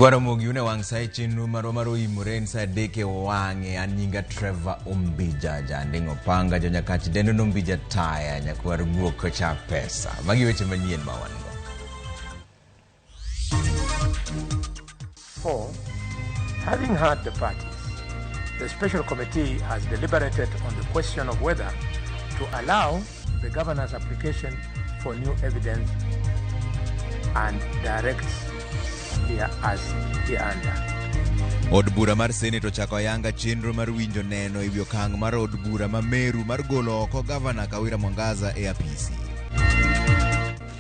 Nyikwa Ramogi une wang' sa e chenro marwa mar oimore en sa adek e wang'e. An nyinga Trevor Ombija, janding' opanga, jonyakach dendo nombija taya, nyakwar guok cha pesa. Magi weche manyien ma wan go. 4. Having heard the parties, the special committee has deliberated on the question of whether to allow the governor's application for new evidence and directs here as hereunder. Od bura mar Senate ochako ayanga chenro mar winjo neno e wi okang' mar od bura ma Meru mar golo oko gavana Kawira Mwangaza e apisi.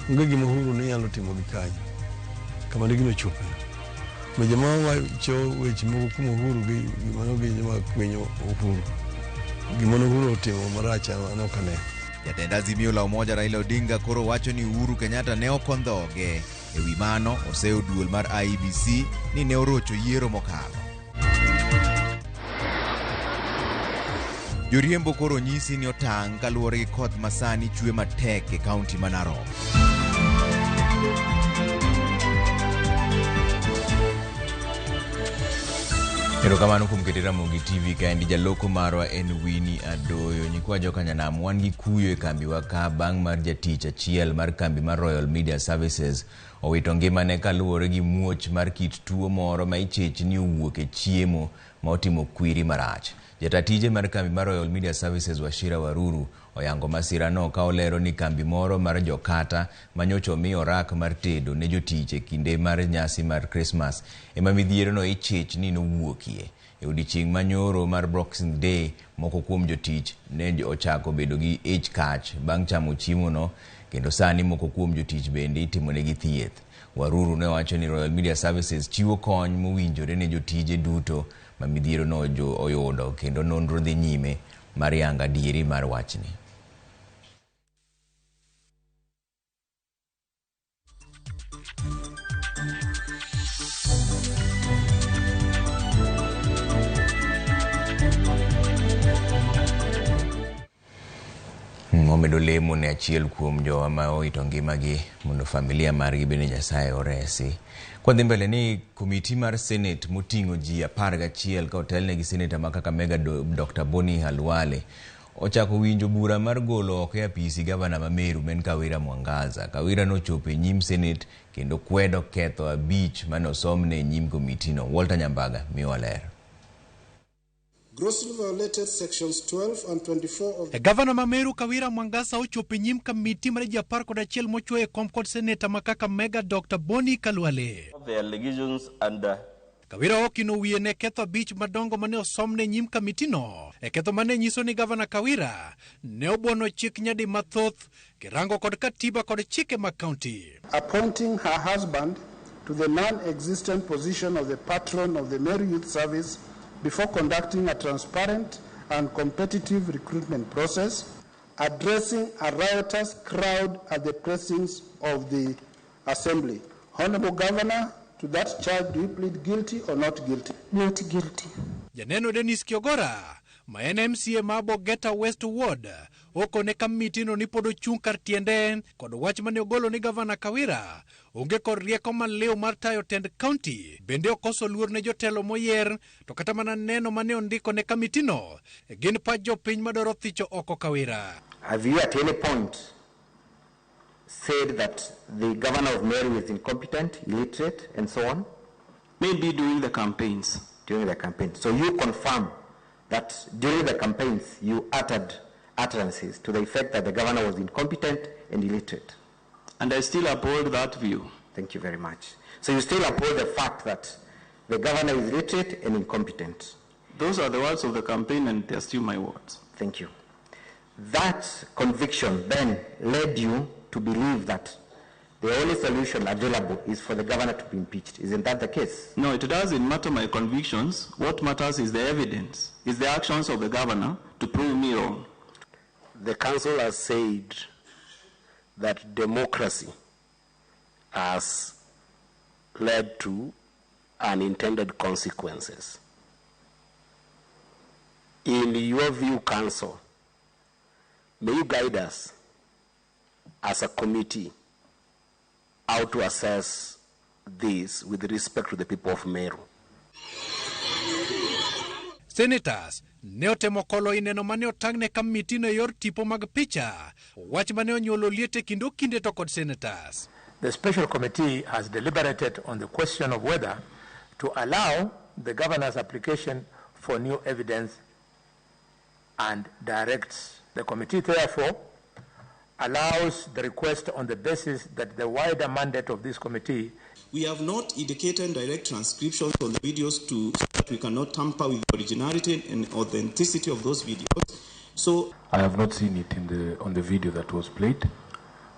Onge gima Uhuru ne nyalo timo gi kanyo kama ne gino chope. Ma joma wacho weche moko kuom Uhuru gi mano gin joma kwinyo Uhuru. Gima ne Uhuru otimo marach an ok aneno. Jatend Azimio la Umoja Raila Odinga koro wacho ni Uhuru Kenyatta ne ok ondhoge. E wi mano, oseyo duol mar IEBC ni ne orocho yiero mokalo. Joriembo koro onyisi ni otang' kaluwore gi koth ma sani chwe matek e kaunti ma Narok. Erokamano kuom kete Ramogi TV kaendi jaloko marwa en Winnie Adoyo. Nyikwa joka Nyanam wan gi kuyo e kambiwa ka bang' mar jatich achiel mar kambi mar Royal Media Services owito ngimane kaluwore gi muoch mar kit tuo moro ma ichich ni owuok e chiemo ma otimo kwiri marach. Jata tije mar kambi mar Royal Media Services Wachira Waruru oyango masirano ka olero ni kambi moro mar jokata manyocha omi orak mar tedo ne jotich e kinde mar nyasi mar Krismas ema midhierono ichich ni nowuokie. E odiechieng' manyoro mar Boxing Day, moko kuom jotich ne ochako bedo gi ich kach bang' chamo chiemono kendo sani moko kuom jotich bende itimonegi thieth. Waruru ne wacho ni Royal Media Services chiwo kony mowinjore ne jotije duto ma midhierono oyudo kendo nonro dhi nyime mar yango adieri mar wachni. Wamedo lemo ne achiel kuom jowa ma owito ngimagi mondo familia margi bende Nyasaye oresi. Kwadhi mbele ni komiti mar Senate moting'o ji 11 ka otelne gi seneta ma Kakamega Dr. Boni Khalwale ochako winjo bura mar golo oko e apisi gavana ma Meru men Kawira Mwangaza. Kawira nochopo e nyim Senate kendo kwedo ketho 5 mane osomne e nyim komitino. Walter Nyambaga miyowa ler. Grossly violated sections 12 and 24 of Gavana ma Meru Kawira Mwangaza ochopo e nyim kamiti mar ji 11 mochwe e kom kod seneta ma Kakamega Dr. Boni Khalwale. The allegations and Kawira okino wiye ne ketho 5 madongo mane osomne nyim kamitino. E ketho mane nyiso ni Gavana Kawira ne obuono chik nyadi mathoth kirango kod katiba kod chike mag kaunti. Appointing her husband to the non-existent position of the patron of the Meru Youth Service before conducting a transparent and competitive recruitment process, addressing a riotous crowd at the precincts of the Assembly. Honorable Governor, to that charge, do you plead guilty or not guilty? Not guilty. Janeno Dennis Kiogora, ma en MCA ma Bogeta West Ward, okone kamitino ni pod ochung' kar tiende kod wach mane ogolo ni Gavana Kawira onge kod rieko maliw mar tayo tend kaunti, bende okoso luor ne jotelo moyier, to kata mana neno mane ondiko ne kamitino gin pach jopiny madwaro thicho oko Kawira. Have you at any point said that the governor of Meru is incompetent, illiterate, and so on? Maybe during the campaigns. During the campaign. So you confirm that during the campaigns you uttered utterances to the effect that the governor was incompetent and illiterate. And I still uphold that view. Thank you very much. So you still uphold the fact that the governor is illiterate and incompetent. Those are the words of the campaign and they are still my words. Thank you. That conviction then led you to believe that the only solution available is for the governor to be impeached. Isn't that the case? No, it doesn't matter my convictions. What matters is the evidence, is the actions of the governor to prove me wrong. The council has said that democracy has led to unintended consequences. In your view, Council, may you guide us as a committee how to assess this with respect to the people of Meru. Senators ne otemo kolo ineno mane otang'ne kamitino e yor tipo mag picha, wach mane onyuolo liet e kind okinde to kod senators. The special committee has deliberated on the question of whether to allow the governor's application for new evidence and directs. The committee therefore allows the request on the basis that the wider mandate of this committee. We have not indicated direct transcriptions on the videos to so that we cannot tamper with the originality and authenticity of those videos. So I have not seen it on the video that was played.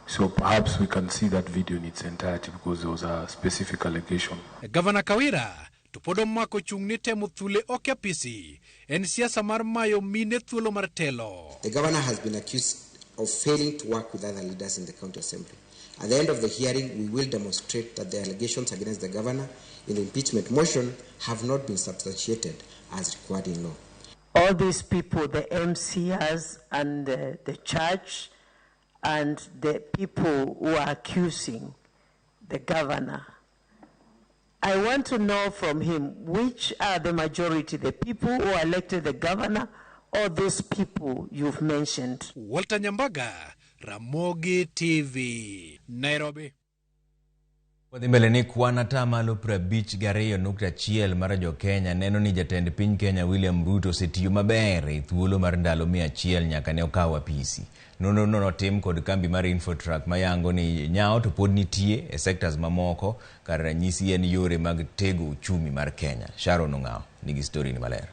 So perhaps we can see that video in its entirety because there was a specific allegation. Governor Kawira to pod omako chung' ni temo thule ok apisi en siasa mar mayo mine thuolo mar telo. The governor has been accused of failing to work with other leaders in the county assembly. At the end of the hearing, we will demonstrate that the allegations against the governor in the impeachment motion have not been substantiated as required in law. All these people, the MCAs and the church and the people who are accusing the governor, I want to know from him which are the majority, the people who elected the governor or those people you've mentioned. Walter Nyambaga, Ramogi TV, Nairobi. Wadhi mbele ni kwan atamalo 52.1 mar jo-Kenya neno ni jatend piny Kenya William Ruto osetiyo maber e thuolo mar ndalo 100 nyaka ne okaw apisi. Nonro no notim kod kambi mar Infotrack mayango ni nyao to pod nitie e sectors mamoko kar ranyisi en yore mag tego uchumi mar Kenya. Sharon Ong'ao nigi story ni maler.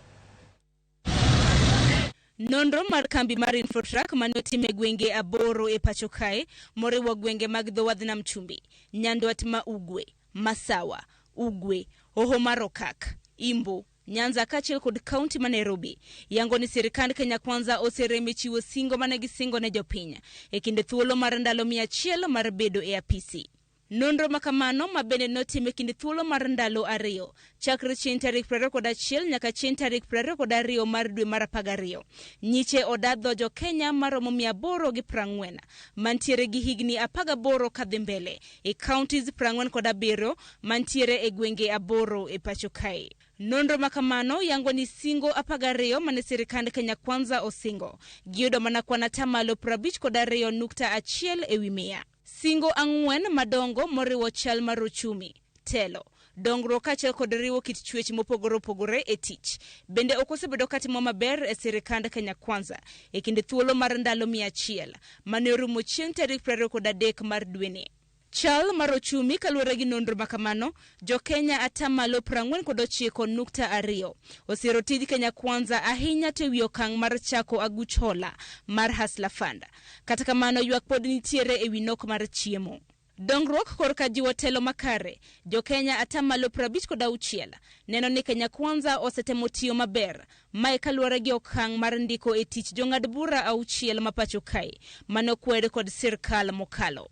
Nonro mar kambi mar Infotrack mane otim e gwenge 8 e pacho kae moriwo gwenge mag dho wadh nam chumbi, Nyandwat ma Ugwe, Masawa, Ugwe, Hoho mar Okak, Imbo, Nyanza kaachiel kod kaunti ma Nairobi yango ni sirikand Kenya Kwanza oserem chiwo singo mane gisingo ne jopiny e kinde thuolo mar ndalo 100 mar bedo e apisi. Nonro makamano ma bende notim e kinde thuolo mar ndalo 2 chakre chieng' tarik 21 nyaka chieng' tarik 22 mar dwe mar 12. Nyiche odadho jo Kenya maromo 840 mantiere gi higni 18 kadhi mbele e counties 47 mantiere e gwenge 8 e pacho kae. Nonro makamano yango ni singo 12 mane sirikand Kenya Kwanza osingo giyudo mana kwan atamalo 52.1 ewi 100. Singo 4 madongo moriwo chal mar uchumi, telo, dongruok kaachiel kod riwo kit chwech mopogore opogore e tich bende ok osebedo katimo maber e sirikand Kenya Kwanza e kinde thuolo mar ndalo 100 mane orumo chieng' tarik 23 mar dweni. Chal mar ochumi kaluwore gi nonro makamano, jo-Kenya atamalo 49.2 osiro tij Kenya Kwanza ahinya to ewi okang' mar chako aguch hola mar Hustler Fund. Kata kamano ywak pod nitiere ewi nok mar chiemo. Dongruok korka jiwo telo makare, jo-Kenya atamalo 56 neno ni Kenya Kwanza osetemo tiyo maber. Mae kaluwore gi okang' mar ndiko e tich jong'ad bura 6 ma pacho kae mane okwed kod sirkal mokalo.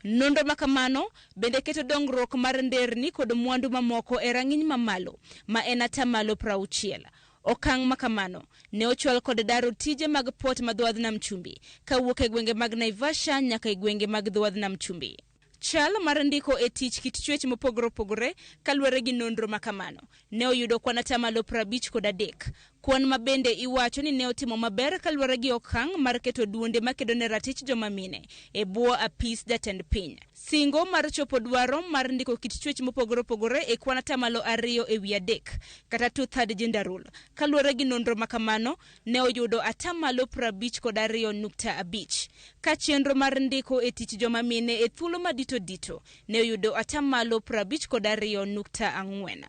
Nonro makamano bende keto dongruok mar nderni kod mwandu mamoko e rang'iny mamalo ma en atamalo 60. Okang' makamano ne ochwal kod daro tije mag port ma dho wadh nam chumbi kawuok e gwenge mag Naivasha nyaka e gwenge mag dho wadh nam chumbi. Chal mar ndiko e tich kit chwech mopogore opogore kaluwore gi nonro makamano ne oyudo kwan atamalo 53, kwan ma bende iwacho ni ne otimo maber kaluwore gi okang' mar keto duonde makedo ne ratich joma mine e bwo apis jatend piny. Singo mar chopo dwaro mar ndiko kit chwech mopogore opogore e kwan atamalo 2 ewi 3 kata 2/3 gender rule kaluwore gi nonro makamano ne oyudo atamalo 52.5, ka chenro mar ndiko e tich joma mine e thuolo madito dito ne oyudo atamalo 52.4.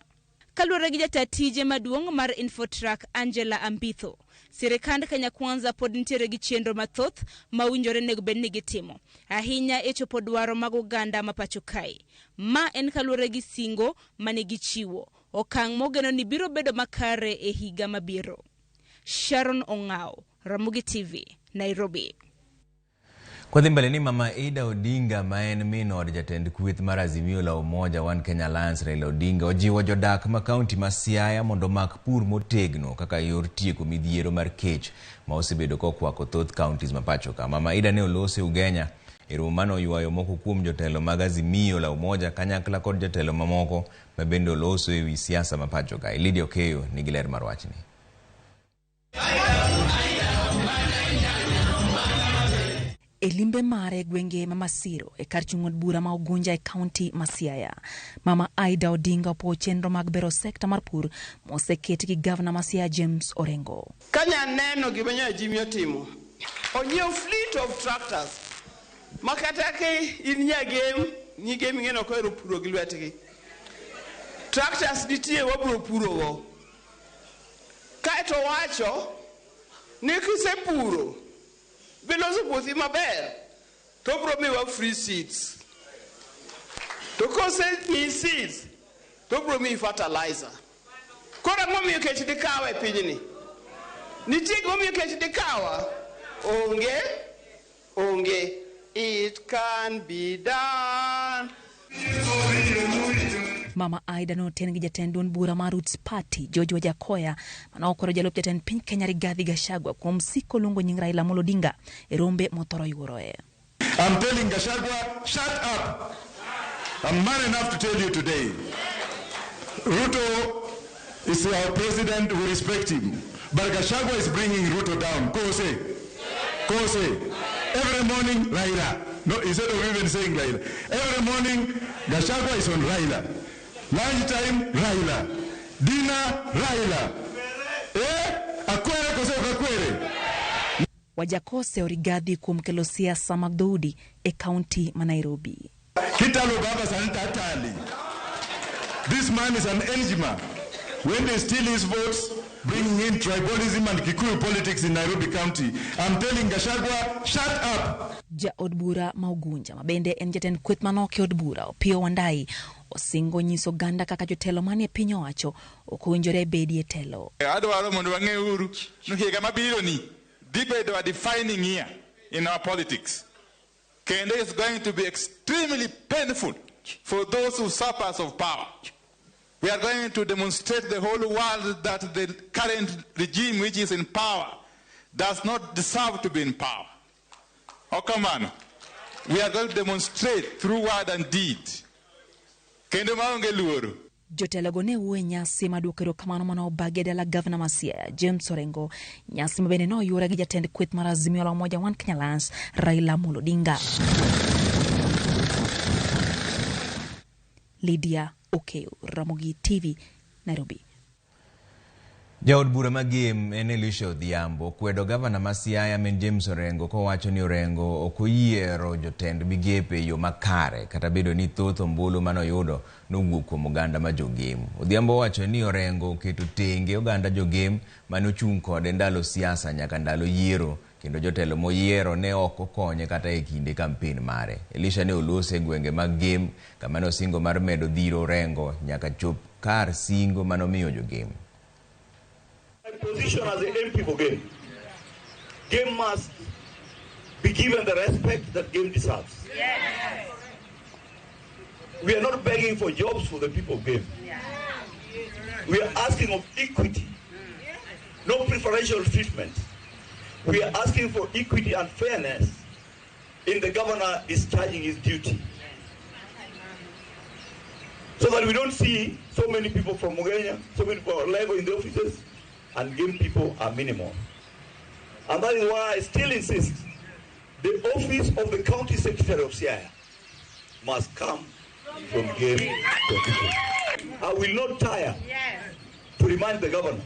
Kaluwore gi jata tije maduong' mar Infotrack Angela Ambitho, sirikand Kenya Kwanza pod nitiere gi chenro mathoth ma owinjore nego bed ni gitimo ahinya e chopo dwaro mag oganda ma pacho kae. Ma en kaluwore gi singo mane gichiwo, okang' mogeno ni biro bedo makare e higa mabiro. Sharon Ong'ao, Ramogi TV, Nairobi. Kwadhi mbele ni Mama Ida Odinga ma en min od jatend kweth mar Azimio la Umoja One Kenya Alliance Raila Odinga ojiwo jodak ma kaunti ma Siaya mondo omak pur motegno kaka yor tieko midhiero mar kech ma osebedo kokwako thoth counties ma pacho ka. Mama Ida ne olose Ugenya E romo mane oywayo moko kuom jotelo mag Azimio la Umoja kanyakla kod jotelo mamoko ma bende oloso e wi siasa ma pacho kae. Lydia Okeyo nigi ler mar wachni. E limbe mare e gwenge ma Masiro e kar chung' od bura ma Ugunja e kaunti ma Siaya, Mama Aida Odinga opuoyo chenro mag bero sekta mar pur moseket gi gavana ma Siaya James Orengo. Kanya neno gima nyocha Jimmy otimo, onyiewo fleet of tractors ma kata ka in nyagem, nyigem ing'e ni ok ohero puro gi lwetgi. Tractors nitie wabiro purogo. Kaeto wacho ni kisepuro biloso puothi maber to obiro miwa free seeds. To kosemiyi seeds to obiro miyi fertilizer. Koro ang'o momiyo kech dikawa e pinyni? Nitie gimomiyo kech dikawa? Onge, onge. It can be done. Mama Aida noten gi jatend duond bura mar Roots Party George Wajackoyah mane okwero jalup jatend piny Kenya Rigathi Gachagua kuom siko luongo nying Raila Amolo Odinga e rombe mothoro yuoroe. I'm telling Gachagua, shut up. I'm man enough to tell you today. Ruto is our president, we respect him. But Gachagua is bringing Ruto down. Kose. Kose. Every morning, Raila. No, instead of even saying Raila. Every morning, Gachagua is on Raila. Lunchtime, Raila. Dinner, Raila. Akwere kose akwere. Wajakose Rigathi kuom kelo siasa mag dhoudi e kaunti ma Nairobi. Kitalo baba santa atali. This man is an enigma. When they steal his votes, bringing in tribalism and Kikuyu politics in Nairobi County. I'm telling Gachagua, shut up. Ja od bura ma Ugunja ma bende en jatend kweth manok e od bura Opiyo Wandayi osingo nyiso oganda kaka jotelo manie piny owacho ok owinjore bedi e telo. Adwaro mondo wang'e uru ni higa mabiro ni dhi bedo a defining year in our politics. Kendo is going to be extremely painful for those usurpers of power. We are going to demonstrate the whole world that the current regime which is in power does not deserve to be in power. Okamano, we are going to demonstrate through word and deed. Kendo maonge luoro. Jotelogo ne wuoyo e nyasi mar duoko erokamano mane obagi e dala gavana ma Siaya James Orengo, nyasi ma bende noyuore gi jatend kweth mar Azimio la Umoja One Kenya Alliance Raila Amolo Odinga. Lydia Okeyo, Ramogi TV, Nairobi. Jaod bura ma Gem en Elisha Odhiambo kwedo gavana ma Siaya men James Orengo kowacho ni Orengo ok oyiero jotend migepe e yo makare kata bedo ni thoth ombulu manoyudo nowuok kuom oganda ma jogem. Odhiambo owacho ni Orengo oketo tenge oganda jogem mane ochung' kode ndalo siasa nyaka ndalo yiero kendo jotelo moyiero ne ok okonye kata e kinde kampen mare. Elisha ne oloso e gwenge mag Gem kama ne osingo mar medo dhiro Orengo nyaka chop kar singo manomiyo jogem. Position as the MP for Gem. Gem must be given the respect that Gem deserves. Yes. We are not begging for jobs for the people of Gem. Yeah. We are asking of equity, no preferential treatment. We are asking for equity and fairness in the governor discharging his duty. So that we don't see so many people from Mugenya, so many people from Lego in the offices, and Gem people are minimal. And that is why I still insist the office of the county secretary of Siaya must come from Gem constituency. I will not tire to remind the governor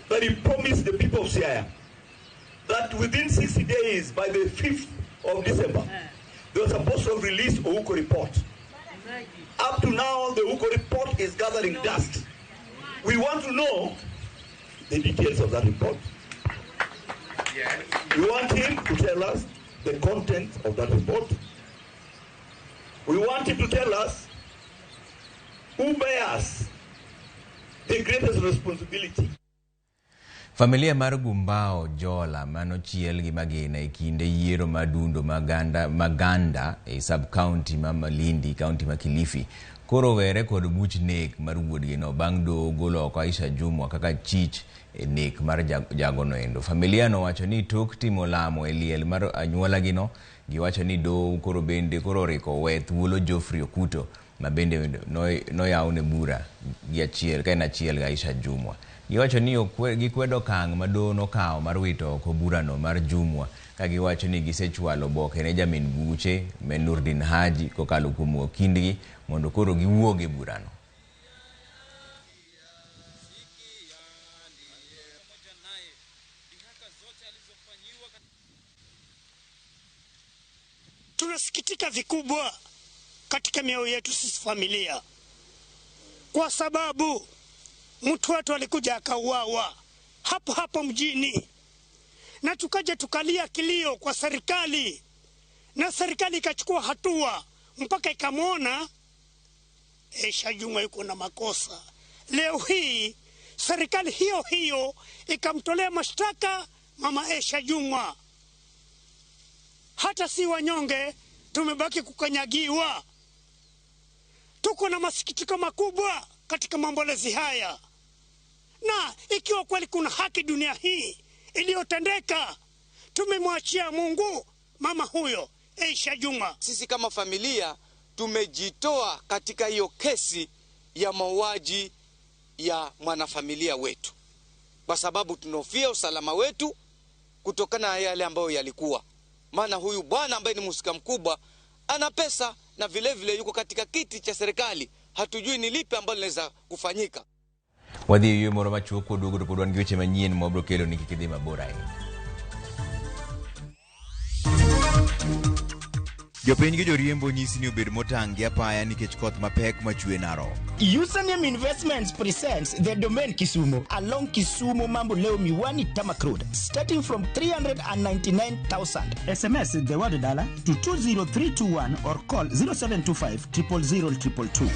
that he promised the people of Siaya that within 60 days, by the 5th of December, they were supposed to have released Ouko report. Up to now, the Ouko report is gathering dust. We want to know the details of that report. Yes. We want him to tell us the content of that report. We want him to tell us who bears the greatest responsibility. Familia mar Gumbao Jola manochiel gi magina e kinde yiero madundo Maganda e sub-county ma Malindi, county ma Kilifi, Koro were kod buch nek mar wuodgino bang' doho golo oko Aisha Jumwa kaka chich e nek mar jagono endo. Familia no wacho ni tok timo lamo e liel mar anyuolagino, giwacho ni doho koro bende koro oriko we thuolo Geoffrey Okuto ma bende noyawne bura gi achiel ka en achiel gi Aisha Jumwa. Giwacho ni gikwedo okang' ma doho nokawo mar wito oko burano mar Jumwa ka giwacho ni gisechwalo oboke ne jamin buche ma en Nurdin Haji kokalo kuom okindgi mondo koro giwuog e burano. Tunasikitika vikubwa katika mioyo yetu sisi familia, kwa sababu mtu wetu alikuja akauawa hapo hapo mjini, na tukaja tukalia kilio kwa serikali, na serikali ikachukua hatua mpaka ikamwona Aisha Jumwa yuko na makosa. Leo hii serikali hiyo hiyo ikamtolea mashtaka mama Aisha Jumwa. Hata si wanyonge tumebaki kukanyagiwa. Tuko na masikitiko makubwa katika maombolezi haya, na ikiwa kweli kuna haki dunia hii iliyotendeka, tumemwachia Mungu mama huyo Aisha Jumwa. Sisi kama familia tumejitoa katika hiyo kesi ya mauaji ya mwanafamilia wetu, kwa sababu tunahofia usalama wetu kutokana na yale ambayo yalikuwa. Maana huyu bwana ambaye ni mhusika mkubwa ana pesa na vile vile yuko katika kiti cha serikali. Hatujui ni lipi ambalo linaweza kufanyika. Wadhi e yweyo moro machuok kwaduogo to pod wan gi weche manyien ma wabiro kelo ni kik idhi mabor ahinya. Jopiny gi joriembo nyisi ni obed motang' gi apaya nikech koth mapek machwe Narok. Username Investments presents the Domain Kisumu along Kisumu Mamboleo Miwani Tarmac Road, starting from 399,000. SMS the word dollar to 20321 or call 0725 000 222.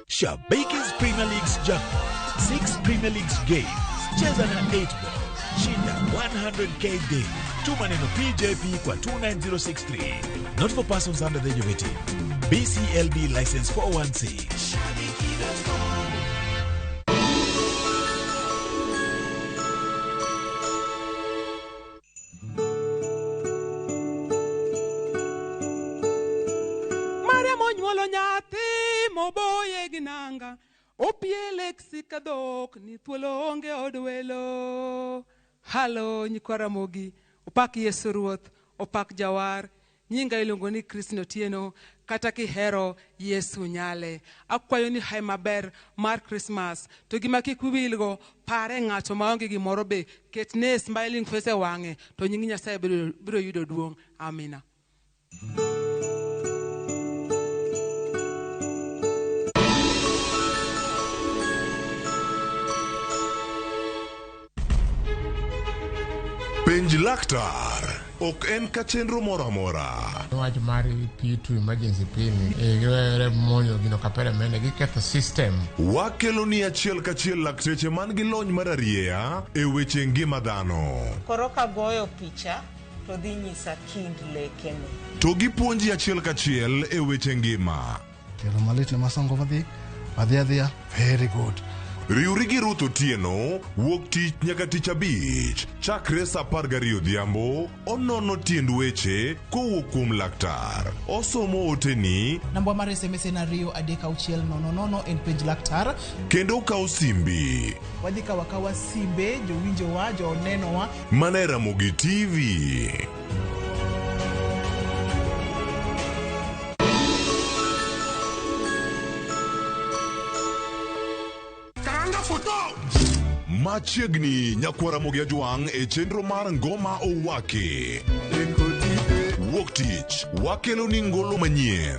Shabiki's Premier League's jackpot. 6 Premier Leagues games. Cheza na 8 ball. Shinda 100K daily. Tuma neno PJP kwa 29063. Not for persons under the age of 18. BCLB license 416. Mariam onyuolo nyathi moboye gi nanga, opiele sika dhok ni thuolo onge od welo. Halo nyikwa Ramogi, opak Yesu Ruoth, opak Jawar. Nyinga iluongo ni Christine Otieno, kata kihero Yesu nyale. Akwayo ni hai maber mar Christmas, to gima kik wiwilgo, pare ng'ato maonge gimoro be, ketne smiling face e wang'e, to nying Nyasaye biro yudo duong'. Amina. Penj laktar ok en ka chenro moro amora. Wach mar P2 emergency P ni giwere monjo gino kapere mende giketho system. Wakelo ni achiel kachiel lakteche man gi lony mar arieya e weche ngima dhano. Koro kagoyo picha to dhi nyisa kind lekene. To gipuonji achiel kachiel e weche ngima. Tielo malit ne masongo madhi adhi adhiya very good. Riwri gi Ruth Otieno wuok tich nyaka tich abich chakre saa 12 odhiambo onono tiend weche kowuok kuom laktar. Osomo oteni Namba mar SMS en 2 3 6 0 0 en penj laktar. kendo okawo simbi. Wadhi kawo akawa simbe jowinjowa jonenowa. Mana e Ramogi TV. Machiegni nyakwar Ramogi Ajwang' e chenro mar Ngoma Owaki. Wuok tich wakelo ni ngolo manyien.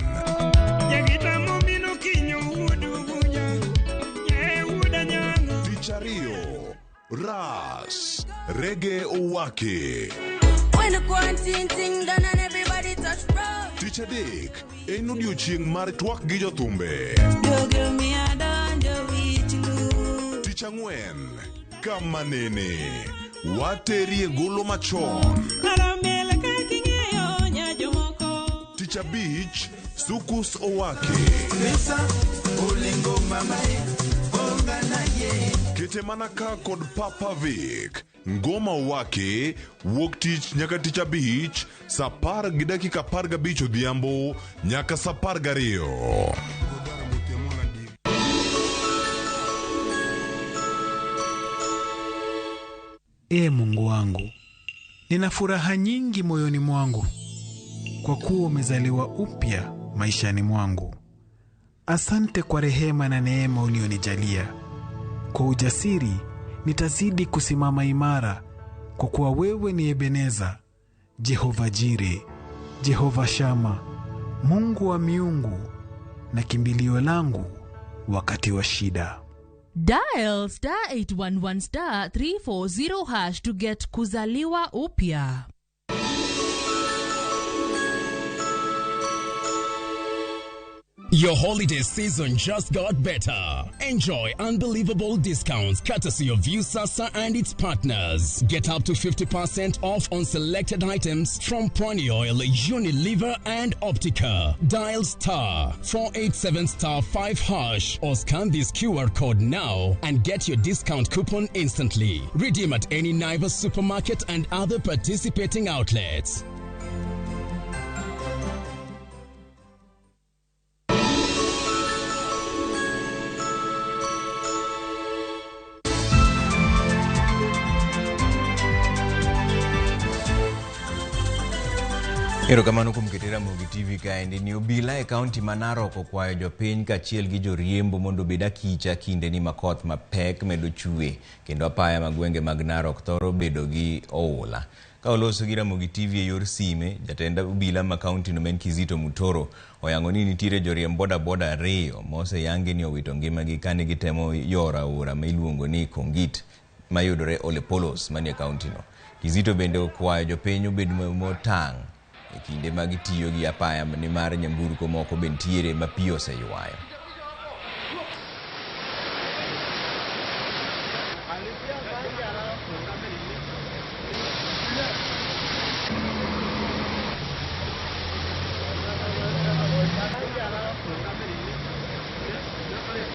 Tich ariyo, Ras, Rege Owaki. When the quarantine thing done and everybody touch road. Tich adek, en odiochieng' mar twak gi jothumbe. Tich ang'wen, Kama nene wateri e golo machon. Tich abich, Sukus Owake. Kete mana ka kod Papa Vic. Ngoma Owake wuok tich nyaka tich abich saa 10:15 odhiambo nyaka saa 12. Ee Mungu wangu, nina furaha nyingi moyoni mwangu kwa kuwa umezaliwa upya maishani mwangu. Asante kwa rehema na neema ulionijalia. Kwa ujasiri nitazidi kusimama imara, kwa kuwa wewe ni Ebeneza, Jehova Jire, Jehova Shama, Mungu wa miungu na kimbilio langu wakati wa shida. Dial star 811 star 340 hash to get kuzaliwa upya. Your holiday season just got better. Enjoy unbelievable discounts courtesy of Viusasa and its partners. Get up to 50% off on selected items from Pwani Oil, Unilever, and Optica. Dial star 487 star 5 hash or scan this QR code now and get your discount coupon instantly. Redeem at any Naivas supermarket and other participating outlets. Erokamano kuom kete Ramogi TV kaendi ni obila e kaunti ma Narok okwayo jopiny kaachiel gi joriembo mondo obed akicha kinde ni ma koth mapek medo chwe kendo apaya mag gwenge mag Narok thoro bedo gi oula. Ka oloso gi Ramogi TV e yor sime, jatend obila ma kaunti no en Kizito Mutoro oyango ni nitiere joriemb boda boda 2 ma oseyangi ni owito ngimagi kane gitemo yoro aora ma iluongo ni Kongit mayudore Olepolos manie kaunti no. Kizito bende okwayo jopiny obed motang' e kinde ma gitiyo gi apaya nimar nyamburko moko be nitiere ma pi oseywayo.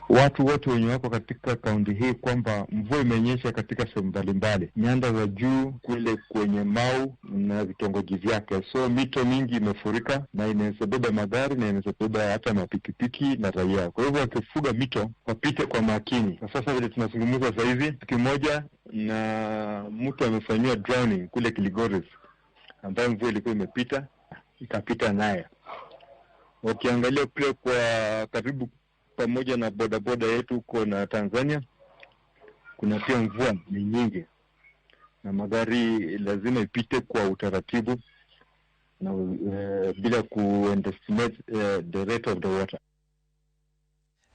Watu wote wenye wako katika kaunti hii kwamba mvua imenyesha katika sehemu mbalimbali, nyanda za juu kule kwenye Mau na vitongoji vyake. So mito mingi imefurika na inaweza beba magari na inaweza beba hata mapikipiki na raia. Kwa hivyo wakifuga mito wapite kwa makini. Na sasa vile tunazungumza sasa hivi, siku moja na mtu amefanyiwa drowning kule Kilgoris, ambayo mvua ilikuwa imepita ikapita naye. Ukiangalia kule kwa karibu pamoja na bodaboda yetu huko na Tanzania, kuna pia mvua ni nyingi na magari lazima ipite kwa utaratibu na bila ku underestimate the rate of the water.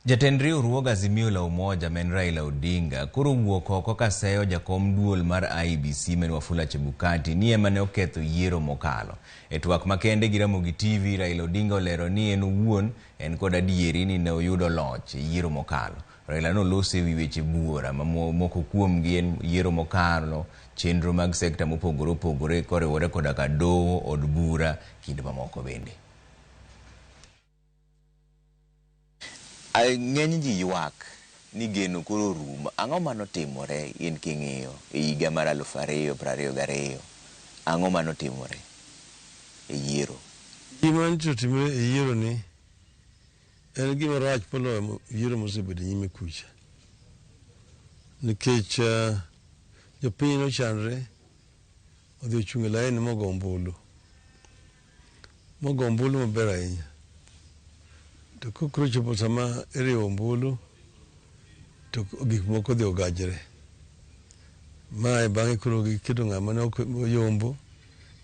Jatend riwruog Azimio la Umoja men Raila Odinga koro owuok oko kaseyo jakom duol mar IEBC men Wafula Chebukati ni ema ne oketho yiero mokalo. E twak makende gi Ramogi TV, Raila Odinga olero ni en owuon en kod adieri ni ne oyudo loch e yiero mokalo. Raila noloso ewi weche buora ma moko kuomgi en yiero mokalo, chenro mag sekta mopogore opogore koriwore koda ka doho, od bura kinde mamoko bende. Ng'eny ji ywak ni geno koro rumo. Ang'o manotimore in king'iyo e higa mar 2022? Ang'o manotimore e yiero? Gima nyocha otimore e yiero ni en gima rach moloyo yiero mosebedo nyime kucha. Nikech jopiny nochandre odhi ochung' e laini mogo ombulu. Mogo ombulu maber ahinya. To kokoro chopo sama iriwo ombulu to gik moko odhi ogajre. Mae bang'e koro giketo ng'ama ne ok oyombo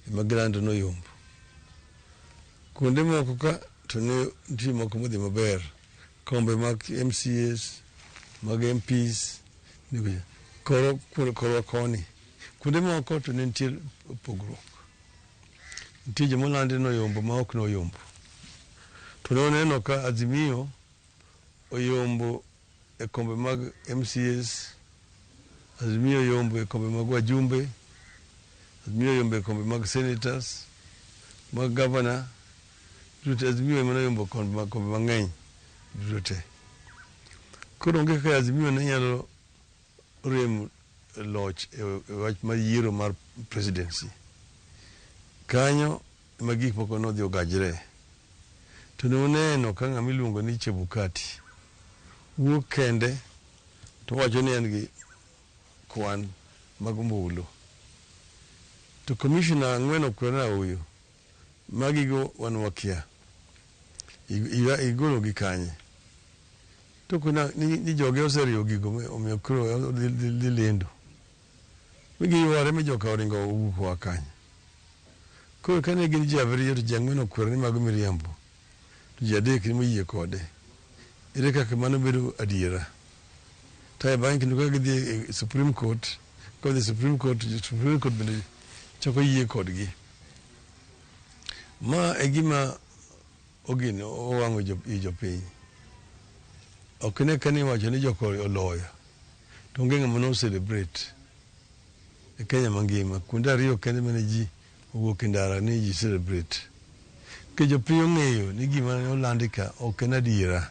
ema gilando noyombo. Kuonde moko ka to ne nitie moko modhi maber. Kombe mag MCAs, mag MPs, koro korwa koni. Kuonde moko to ne nitie pogruok. Nitie jomolandi noyombo ma ok noyombo. To ne waneno ka Azimio oyombo e kombe mag MCAs, Azimio oyombo e kombe mag wajumbe, Azimio oyombo e kombe mag senators, mag governor, duto Azimio ema noyombo kombe mang'eny duto te. Koro onge kaka Azimio ne nyalo rem loch e wach mar yiero mar presidency. Kanyo ema gik moko nodhi ogajre. To ne uneno ka ng'ama iluongo ni Chebukati wuok kende to wacho ni en gi kwan mag ombulu. To commissioner ang'wen okwere na ooyo, magigo wan wakia. Igolo gi kanye? To kuna ni joge oseriwo gigo omiyo koro dhi lendo. Mi giyware mi joka oringo owuok oa kanyo. Koro kane gin ji abiriyo to ji ang'wen okwero ni mago miriambo, to ji adek ema oyie kode. Ere kaka mano bedo adiera? To ae bang'e kendo ka gidhi e Supreme Court, ka odhi Supreme Court, Supreme Court bende chako yie kodgi. Ma e gima ogino owang'o i jopiny. Ok ne kane iwacho ni joka oloyo, to onge ng'ama no celebrate e Kenya mangima. Kuonde ariyo kende mane ji owuok e ndara ni ji celebrate. Nikech jopiny ong'eyo ni gima ne olandi ka ok en adiera.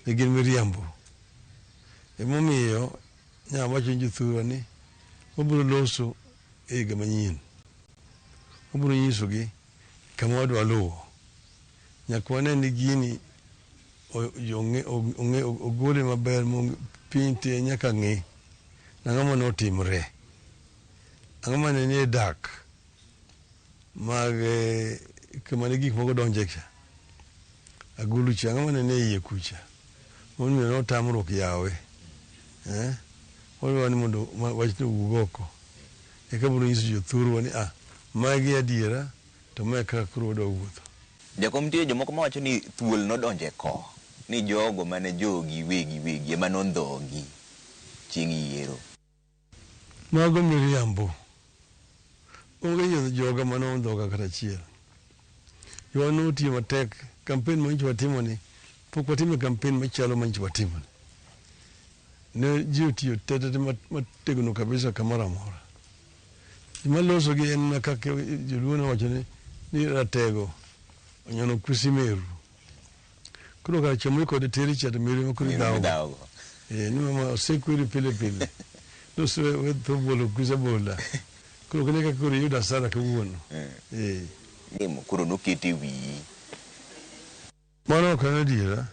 Ne gin miriambo. Emomiyo nya wacho ni jothurwa ni wabiro loso e higa manyien. Wabiro nyisogi kama wadwa luwo. Nyaka wane ni gini ogole maber piny te nyaka ng'e nang'o mane otimre. Ang'o mane nie dak mag kama ne gik moko donje cha. Agulu cha, ang'o mane nie iye kucha. Momiyo notamruok yawe. Wadwa ni mondo wachno owuog oko. Eka biro nyiso jothurwa ni magi adiera to mae kaka koro wadwa wuotho. Jakom, nitie jomoko mawacho ni thuol nodonjo e ko, ni jogo mane jogi wegi wegi ema nondhogi chieng' yiero. Mago miriambo. Onge joga mane ondhoga kata achiel. Jowa notiyo matek. Campaign ma nyocha watimo ni, pok watimo campaign machalo ma nyocha watimo ni. Ne ji otiyo tetete mategno kabisa kamoro amora. Gima loso gi en mana kaka joluo nowacho ni ratego onyono kwesi meru. Koro kar chomri kode teri cha to meru ema koro Meru idhawo. idhawogo. Ni mama osekweri pile pile. Nosewe tho bolo kwesi abola. Koro kane kaka koro iyudo hasara kawuono. Koro nokete wiyi. Mano ok en adiera.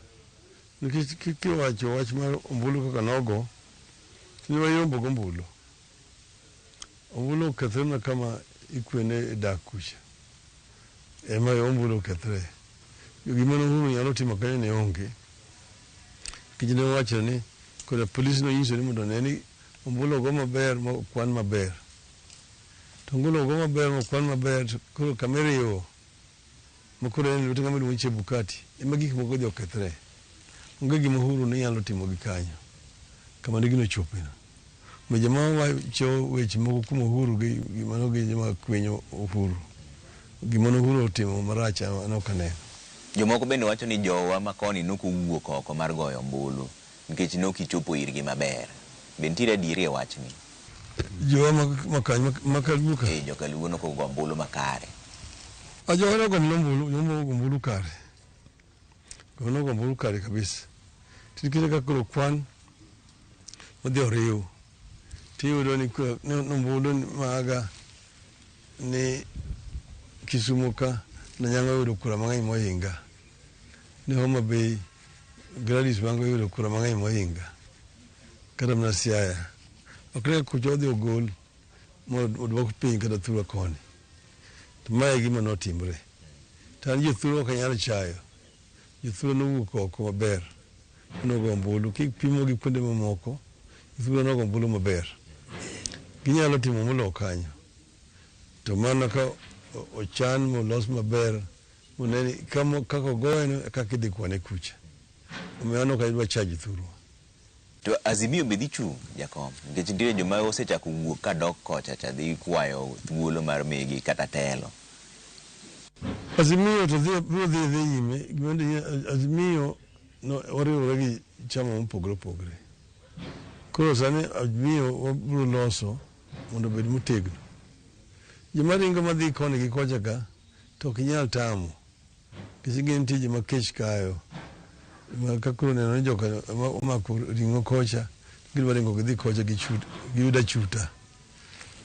Nikech kiwacho wach mar ombulu kaka nogo, ne wayombo gi ombulu. Ombulu okethre mana kama ikwene e dak kucha. Ema ombulu okethre. Gima ne Uhuru nyalo timo kanyo ne onge. Nikech ne wawacho ni koda polis nonyiso ni mondo one ni ombulu ogo maber ma okwan maber. To ombulu ogo maber ma okwan maber to koro kama iriwo ma koro en lwete ng'ama iluongo ni Chebukati ema gik moko odhi okethre. Onge gima Uhuru ne nyalo timo gi kanyo. Kama ne gino ochopeno. Omiyo joma wacho weche moko kuom Uhuru gi mano gin joma kwinyo Uhuru. Gima ne Uhuru otimo marach an ok aneno. Jomoko bende wacho ni jowa ma koni nok owuok oko mar goyo ombulu nikech nok ichopo irgi maber. Be nitiere adieri e wachni? Jowa ma Kaluo ka? Joka Luo nok ogo ombulu makare. Jowa nogo ombulu kare. Nogo ombulu kare kabisa. To nikech kaka koro kwan odhi oriw. Tiyudo ni ombulu maga ni Kisumu ka Nanyanga oyudo kura mang'eny mohinga. Ni Homa Bay Gladys Wanga oyudo kura mang'eny mohinga. Kata mana Siaya. Ok ne kucha odhi ogol mondo oduok piny kata thurwa koni. To mae e gima notimre. To an jothurwa ok anyal chayo. Jothurwa nowuok oko maber. Nogo ombulu. Kipimo gi kuonde mamoko, jothurwa nogo ombulu maber. Ginyalo timo moloyo kanyo. To mana ka ochan molos maber moneni kaka ogoyeno e kaka idhi kwane kucha. Omiyo an ok adwa chayo jothurwa. To Azimio be dhi chung' jakom nikech nitie joma osechako wuok kadok kocha cha dhi kwayo thuolo mar megi kata telo. Azimio to biro dhi nyime. Gima Azimio no oriwore gi chama mopogore opogore. Koro sani Azimio wabiro loso mondo obed motegno. Joma ringo madhi koni gi kocha ka to ok inyal tamo. Nikech gin nitie joma kech kayo. Ma ka koro oneno ni joka omako ring'o kocha, gidwa ringo gidhi kocha giyud achuta.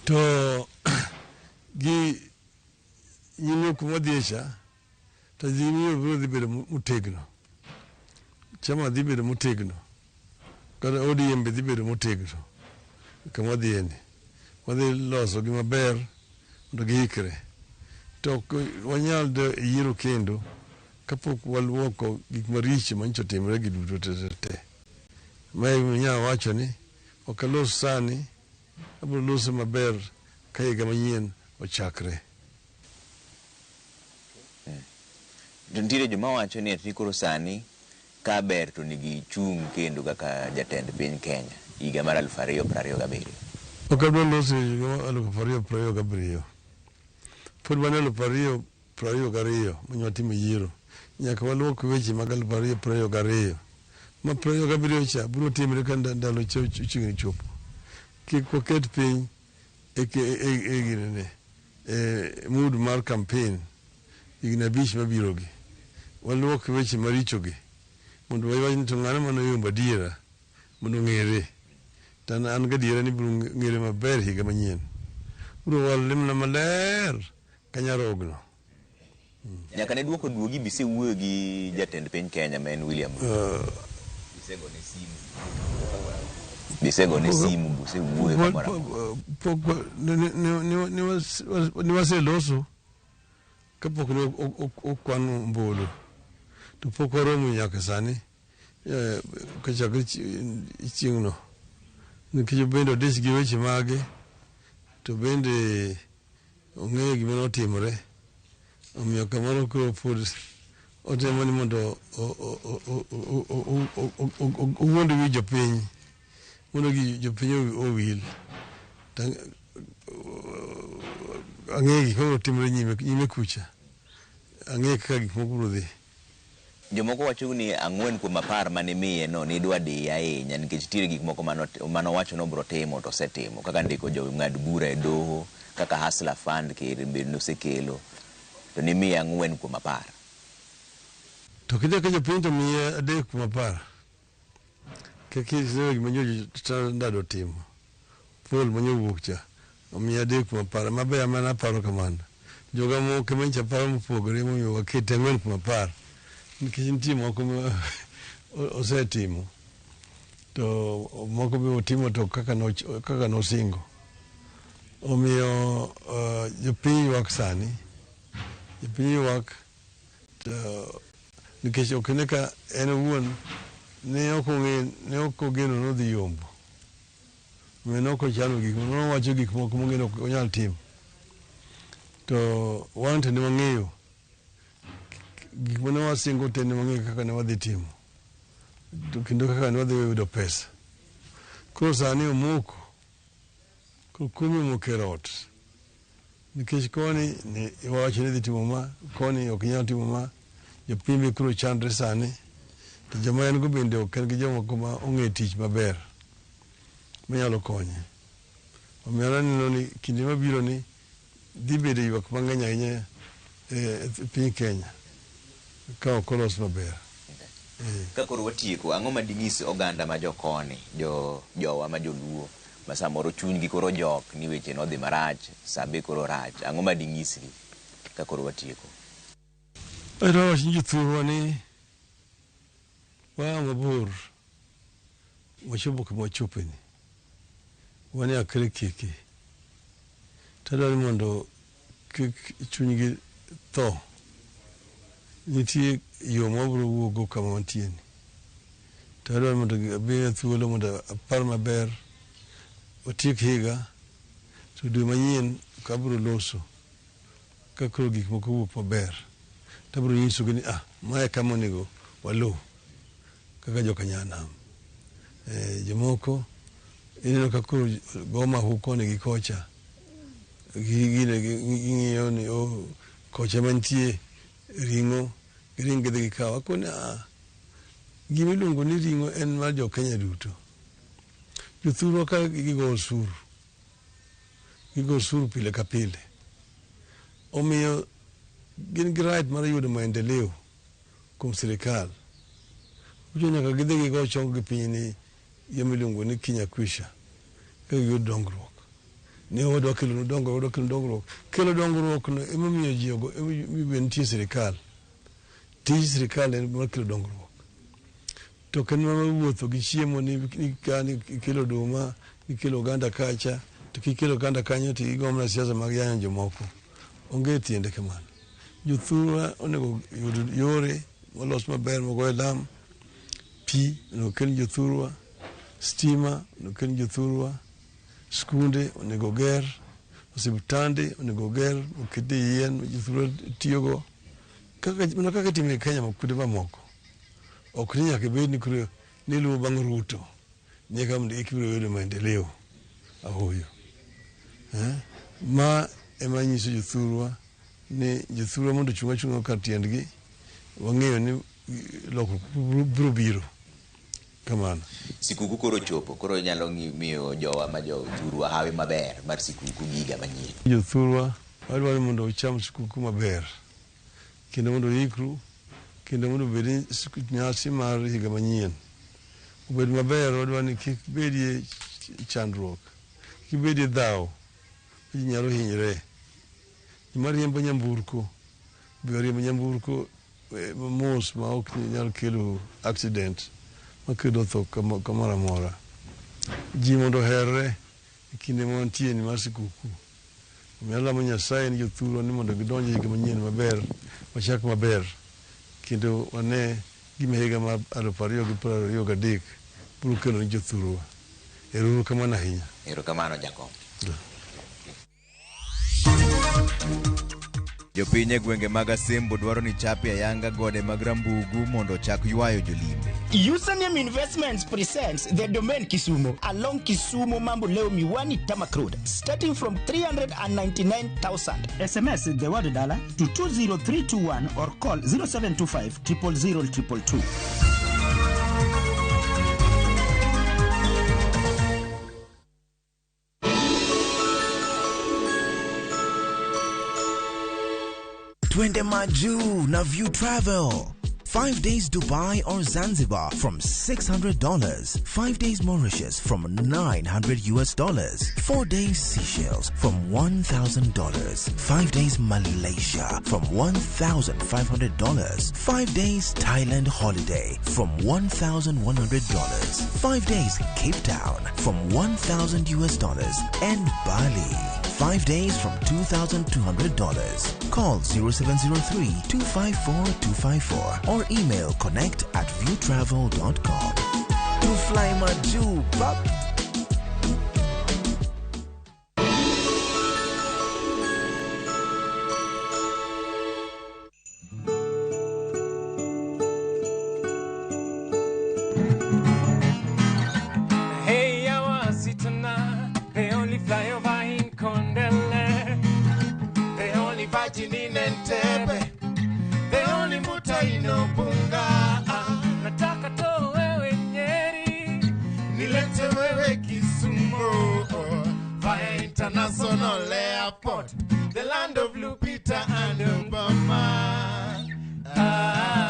To gi nyime kuma wadhiye cha, to Azimio biro dhi bedo motegno. Chama dhi bedo motegno. Kata ODM be dhi bedo motegno kama wadhiye ni. Wadhi loso gi maber mondo giikre. To ok wanyal dhi e yiero kendo kapok waluoko gik maricho manyocha otimore gi duto te te te. Ma inyalo wacho ni ok alos sani, abiro lose maber ka higa manyien ochakre. To nitiere joma wacho ni ati koro sani ka ber to onego ichung' kendo kaka jatend piny Kenya higa mar 2027. Ok adwa loso e higa mar 2027. Pod wan e 2022 mane watimo yiero. Nyaka waluok weche mag 2022. Ma 27 cha biro timre ka ndalo cha ochiegni chopo. Kik waket piny e, e, e, ginene, e mood mar campaign higni abich mabirogi. Waluok weche marichogi mondo wawach ni to ng'ano mane oyombo adiera mondo ong'ere. To an, an gadiera ni biro ng'ere maber higa manyien. Biro walre mana maler ka nyarogno. Nyaka ne duoko duogi be isewuoyo gi jatend piny Kenya ma en William Ruto. Isegone simu. Be isegone simu be usewuoyo kamoro amora. Pok ne waseloso kapok ne okwan ombulu to pok waromo nyaka sani kochakre chieng'no nikech bende odich gi weche mage to bende ong'eyo gima notimore omiyo kamoro koro pod otemo ni mondo owuond wi jopiny mondo jopiny owil. Ang'eyo gik mabiro timore nyime kucha. Ang'eyo kaka gik moko biro dhi. Jomoko wacho ni 4 kuom 10 mane imiye no nidwa diye ahinya nikech nitiere gik moko mane owacho ni obiro timo to osetimo kaka ndiko jong'ad bura e doho, kaka Hustler Fund ker be nosekelo to nimiye 4 kuom 10. To kinde ka jopiny to miye 3 kuom 10. Kaka ineno gima nyocha Standard otimo, poll manyowuok cha, omiye 3 kuom 10. Mabe an mana aparo kamano. Joga moko ema nyicha paro mopogore momiyo wakete 4 kuom 10. Nikech nitie moko ma osetimo to moko be otimo to kaka nosingo. Omiyo jopiny ywak sani, jopiny ywak to nikech ok ne ka en owuon ne ok ong'e ne ok ogeno ni odhi yombo. Omiyo ne ok ochano gik moko, nowacho gik moko mong'e ni ok onyal timo. To wan to ne wang'eyo gik mane wasingo te ne wang'eyo kaka ne wadhi timo. To kendo kaka ne wadhi yudo pesa. Koro sani omoko, koro kumi omoko e rot. Nikech koni ne iwacho ni idhi timo ma, koni ok inyal timo ma, jopiny be koro chandre sani. To joma en go bende ok en gi jomoko ma ong'e tich maber manyalo konye. Omiyo an aneno ni kinde mabiro ni dhi bedo ywak mang'eny ahinya e piny Kenya ka ok olos maber. Ka koro watieko, ang'o ma dinyis oganda ma jokoni, jo jowa ma joluo, ma samoro chunygi koro ojok ni weche nodhi marach, sa be koro rach, ang'o ma dinyisgi ka koro watieko? Adwa wacho ni jothurwa ni waa mabor wachopo kuma wachopeni. Wan e akre keke. To adwaro ni mondo kik chunygi tho. Nitie yo ma wabiro wuokgo kama wantie ni. To adwaro ni mondo amiya thuolo mondo apar maber, watiek higa, to dwe manyien abiro loso ka koro gik moko owuok maber. To abiro nyisogi ni ah, mae kama onego waluw kaka joka nyanam. Jomoko ineno ka koro go mahu koni gi kocha. Ging'iyo ni oh, kocha ema nitie ring'o, giring gidhi gikaw. Akoni ah, gima iluongo ni ring'o en mar jo Kenya duto. Jothurwa ka gigo osuru. Gigo osuru pile ka pile. Omiyo gin gi right mar yudo maendeleo kuom sirikal. Ochuno nyaka gidhi gigo chong gi piny ni gima iluongo ni Kenya Kwisha ka giyud dongruok. Ni wadwa kelo dongruok, wadwa kelo dongruok. Kelo dongruok no emomiyo ji ogo, emomiyo nitie sirikal. Tij sirikal en mar kelo dongruok. To ok en mana wuotho gi chiemo ni ka ni ikelo oduma, ikelo oganda kacha, to kikelo oganda kanyo to igo mana siasa mag yanyo jomoko. Onge tiende kamano. Jothurwa onego yud yore molos maber mogoye lam, pi onego kel jothurwa, stima onego kel jothurwa, skunde onego ger, osiptande onego ger, oketie yien ma jothurwa tiyogo. Kaka, mana kaka itimo e Kenya kuonde mamoko. Ok ni nyaka ibed ni koro niluwo bang' Ruto ni eka mondo ibiro yudo maendeleo. Ahoyo. Ma ema nyiso jothurwa ni jothurwa mondo ochung' achung'a kar tiendgi, wang'eyo ni lokruok biro biro. Kamano. Sikuku koro chopo, koro nyalo miyo jowa ma jothurwa hawi maber mar sikuku gi higa manyien. Jothurwa wadwaro ni mondo ucham sikuku maber, kendo mondo uikru, kendo mondo obed nyasi mar higa manyien. Obed maber, wadwaro ni kik bedie chandruok, kik bedie dhaw, ji nyalo hinyre. Joma riembo nyamburko, be oriembo nyamburko mos ma ok nyal kelo accident makelo tho kamoro amora. Ji mondo oherre e kinde ma wantie ni mar sikuku. Omiyo alamo Nyasaye ni jothurwa ni mondo gidonj e higa manyien maber, wachak maber, kendo wane gima higa mar 2023 biro kelo ni jothurwa. Ero uru kamano ahinya. Erokamano Jakom. Jopiny e gwenge mag Asembo dwaro ni chape ayanga gode mag Rambugu mondo ochak ywayo jolimbe. Username Investments presents the Domain Kisumu along Kisumu Mamboleo Miwani Tarmac Road, starting from 399,000. SMS the word dollar to 20321 or call 0725 000 222. Twende Maju na View Travel. 5 days Dubai or Zanzibar from $600. 5 days Mauritius from $900. 4 days Seychelles from $1,000. 5 days Malaysia from $1,500. 5 days Thailand holiday from $1,100. 5 days Cape Town from $1,000 and Bali. 5 days from $2,200. Call 0703 254 254 or email connect@viewtravel.com. To fly Maju, bop. Hey, I was it tonight. They only fly over in Kondele. They only virgin in Entebbe. They only muta in Obunga. Nataka to wewe Nyeri. Nilete wewe Kisumu. Via International Airport. The land of Lupita and Obama. Ah,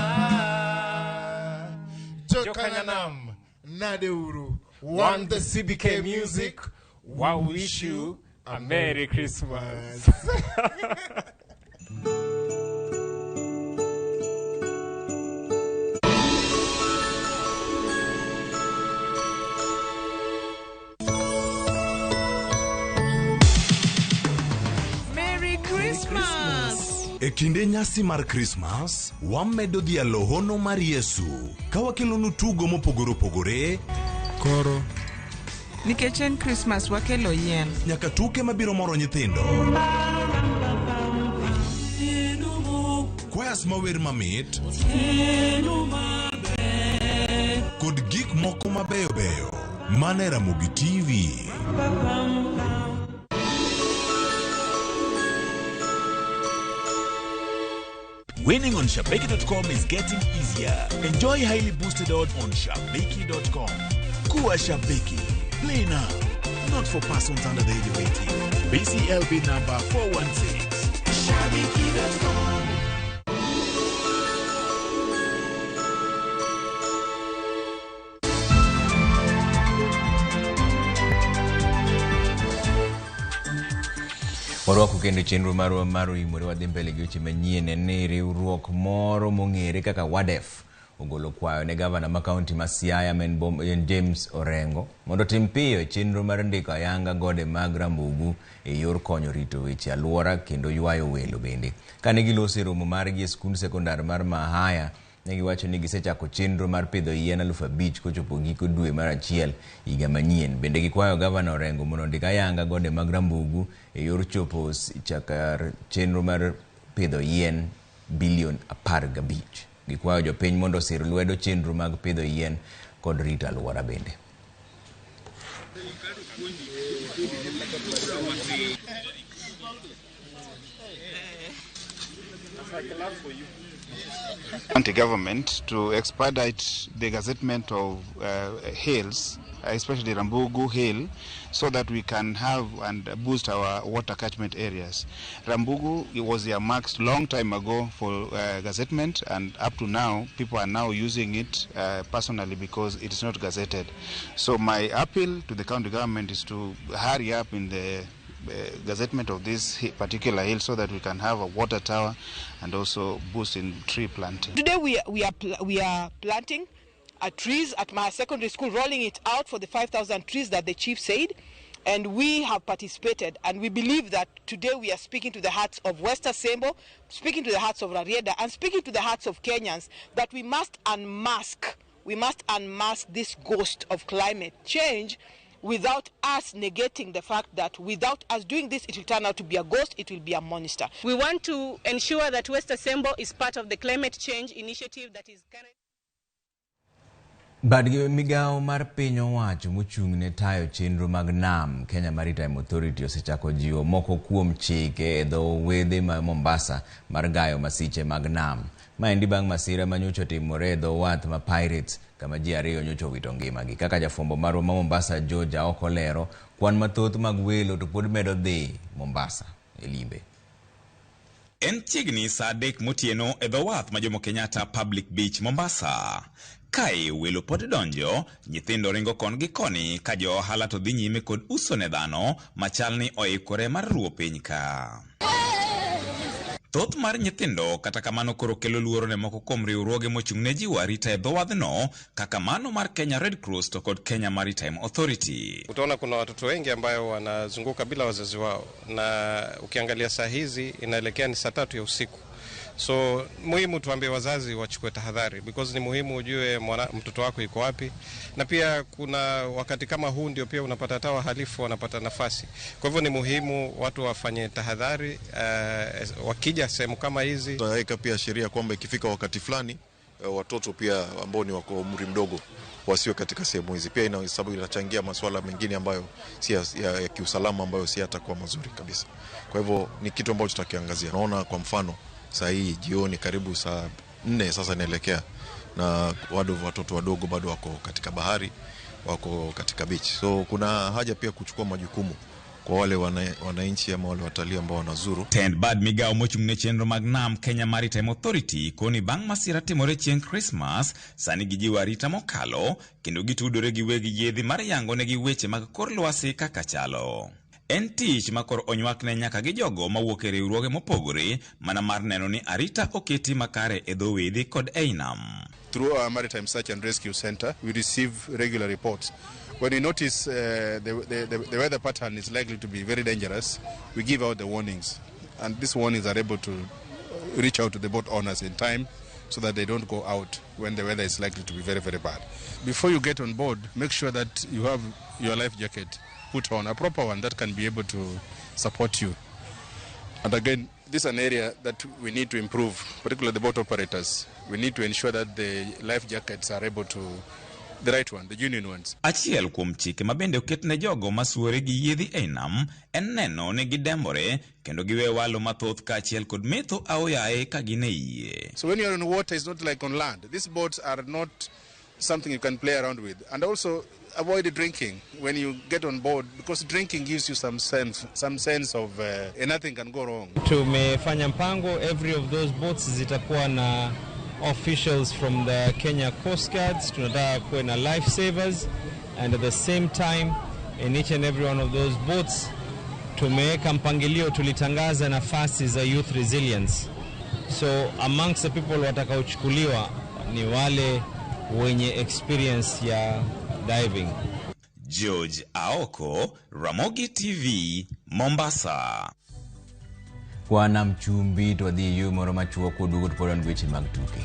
Jokanyanam, Nadeuru. Want the CBK music? We wish you a Merry Christmas. Merry Christmas! E kinde nyasi mar Krismas, wamedo dhialo hono mar Yesu ka wakelonu tugo mopogore opogore. Koro Nikech en Christmas wakelo yien. Nyaka tuke mabiro moro nyithindo. Kwayas mawer mamit kod gik moko mabeyo beyo mana e Ramogi TV. Winning on Shabiki.com is getting easier. Enjoy highly boosted odds on Shabiki.com. Kuwa Shabiki. Play now. Not for persons under the age of 18. BCLB number 416. Shabiki.com. Warwako kendo chenro marwa mar oimore wadhi mbele gi weche manyien en ni riwruok moro mong'ere kaka WADF ogolo kwayo ne gavana ma kaunti ma Siaya ma en James Orengo mondo otim piyo e chenro mar ndiko ayanga gode mag Rambugu e yor konyo rito weche alwora kendo ywayo welo bende. Kane giloso e romo margi e skund sekondar mar Mahaya, ne giwacho ni gisechako chenro mar pidho yien 5,000 kochopo giko dwe mar achiel higa manyien. Bende gikwayo gavana Orengo mondo ondik ayanga gode mag Rambugu e yor chopo chakar chenro mar pidho yien bilion 15. Gikwayo jopiny mondo osir lwedo chenro mag pidho yien kod rito alwora bende. County government to expedite the gazettement of hills, especially Rambugu Hill, so that we can have and boost our water catchment areas. Rambugu was earmarked long time ago for gazettement, and up to now, people are now using it personally because it is not gazetted. So my appeal to the county government is to hurry up in the gazettement of this particular hill so that we can have a water tower and also boost in tree planting. Today we are planting trees at my secondary school, rolling it out for the 5,000 trees that the chief said, and we have participated, and we believe that today we are speaking to the hearts of West Asembo, speaking to the hearts of Rarieda, and speaking to the hearts of Kenyans that we must unmask, this ghost of climate change without us negating the fact that without us doing this, it will turn out to be a ghost, it will be a monster. We want to ensure that West Asembo is part of the climate change initiative that is currently. Bad migawo mar piny owacho mochung' ne tayo chenro mag nam Kenya Maritime Authority osechako jiwo moko kuom chike e dho wedhe ma Mombasa mar gayo masiche mag nam. Maendi bang' masira manyocha otimore e dho wath ma Pirates kama ji ariyo nyocha owito ngimagi. Kaka jafwambo marwa ma Mombasa George Aoko lero, kwan mathoth mag welo to pod medo dhi Mombasa e limbe. En chiegni saa 3 motieno e dho wath ma Jomo Kenyatta Public Beach Mombasa. Kae welo pod donjo, nyithindo ringo kon gi koni ka jo ohala to dhi nyime kod uso ne dhano machal ni oikore mar ruwo piny ka. Thoth mar nyithindo kata kamano koro kelo luoro ne moko kuom riwruoge mochung' ne jiwo arita e dho wadhno kaka mano mar Kenya Red Cross to kod Kenya Maritime Authority. Utaona kuna watoto wengi ambayo wanazunguka bila wazazi wao, na ukiangalia saa hizi inaelekea ni saa 3 ya usiku. So muhimu tuambie wazazi wachukue tahadhari, because ni muhimu ujue mtoto wako yuko wapi, na pia kuna wakati kama huu ndio pia unapata hata wahalifu wanapata nafasi. Kwa hivyo ni muhimu watu wafanye tahadhari wakija sehemu kama hizi. Tutaweka pia sheria kwamba ikifika wakati fulani watoto pia ambao ni wako umri mdogo wasiwe katika sehemu hizi. Pia ina sababu inachangia masuala mengine ambayo si ya kiusalama, ambayo si hata kwa mazuri kabisa. Kwa hivyo ni kitu ambacho tutakiangazia. Naona kwa mfano saa hii jioni karibu saa 4 sasa inaelekea, na watoto wadogo bado wako katika bahari, wako katika beach. So kuna haja pia kuchukua majukumu kwa wale wananchi ama wale watalii ambao wanazuru. Tend bad migawo mochung' ne chenro mag nam Kenya Maritime Authority koni bang' masira timore chieng' Christmas, sani gijiwo arita mokalo kendo gitudore gi weg yiedhi mar yango negi weche mag kor lwasi kaka chalo. En tich ma koro onywakne nyaka gi jogo mawuok e riwruoge mopogore mana mar neno ni arita oketi makare e dho wedhe kod ei nam. Through our Maritime Search and Rescue Center, we receive regular reports. When we notice the weather pattern is likely to be very dangerous, we give out the warnings. And these warnings are able to reach out to the boat owners in time so that they don't go out when the weather is likely to be very, very bad. Before you get on board, make sure that you have your life jacket put on, a proper one that can be able to support you. And again, this is an area that we need to improve, particularly the boat operators. We need to ensure that the life jackets are able to, the right one, the genuine ones. Achiel kuom chike mabende oket ne jogo masuore gi yiedhi ei nam en neno ni gidembore kendo giwe walo mathoth kaachiel kod metho aoyaye ka gin e yie. So when you are on water, it's not like on land. These boats are not something you can play around with. And also avoid drinking when you get on board, because drinking gives you some sense of nothing can go wrong. Tumefanya mpango, every of those boats zitakuwa na officials from the Kenya Coast Guards, tunataka kuwe na lifesavers, and at the same time in each and every one of those boats tumeweka mpangilio, tulitangaza nafasi za youth resilience. So amongst the people watakaochukuliwa ni wale wenye experience ya diving. George Aoko, Ramogi TV, Mombasa. Kwa nam chumbi to wadhi yo moro machuok koduogo to pod wan gi weche mag tuke.